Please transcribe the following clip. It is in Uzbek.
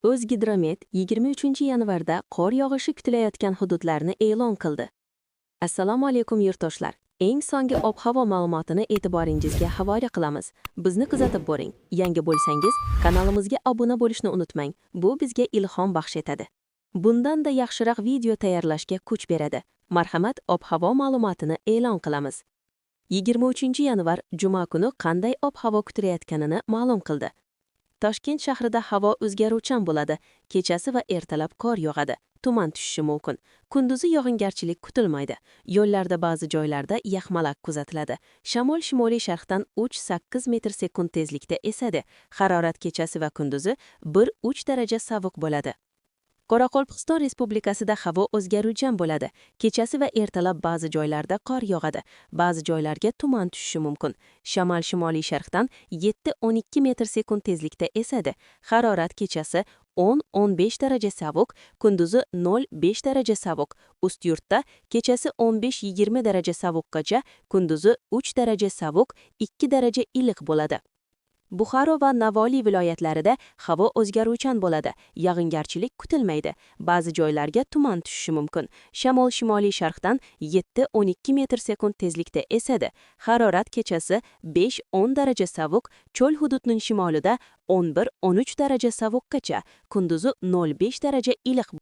O'zgidromet 23-yanvarda qor yog'ishi kutilayotgan hududlarni e'lon qildi. Assalomu alaykum, yurtdoshlar. Eng so'nggi ob-havo ma'lumotini e'tiboringizga havola qilamiz. Bizni kuzatib boring. Yangi bo'lsangiz, kanalimizga obuna bo'lishni unutmang. Bu bizga ilhom baxsh etadi. Bundan-da yaxshiroq video tayyorlashga kuch beradi. Marhamat, ob-havo ma'lumotini e'lon qilamiz. 23-yanvar juma kuni qanday ob-havo kutilayotganini ma'lum qildi. Toshkent shahrida havo o'zgaruvchan bo'ladi. Kechasi va ertalab qor yog'adi. Tuman tushishi mumkin. Kunduzi yog'ingarchilik kutilmaydi. Yo'llarda ba'zi joylarda yaxmalak kuzatiladi. Shamol shimoliy sharqdan 3-8 metr sekund tezlikda esadi. Harorat kechasi va kunduzi 1-3 daraja sovuq bo'ladi. Qoraqalpog'iston Respublikasida havo o'zgaruvchan bo'ladi. Kechasi va ertalab ba'zi joylarda qor yog'adi. Ba'zi joylarga tuman tushishi mumkin. Shamol shimoliy sharqdan 7-12 metr sekund tezlikda esadi. Harorat kechasi 10-15 daraja sovuq, kunduzi 0-5 daraja sovuq. Ustyurtda kechasi 15-20 daraja sovuqqacha, kunduzi 3 daraja sovuq, 2 daraja iliq bo'ladi. Buxoro va Navoiy viloyatlarida havo o'zgaruvchan bo'ladi. Yog'ingarchilik kutilmaydi. Ba'zi joylarga tuman tushishi mumkin. Shamol shimoliy sharqdan 7-12 metr sekund tezlikda esadi. Harorat kechasi 5-10 daraja sovuq, cho'l hududning shimolida 11-13 daraja sovuqqacha, kunduzi 0-5 daraja iliq.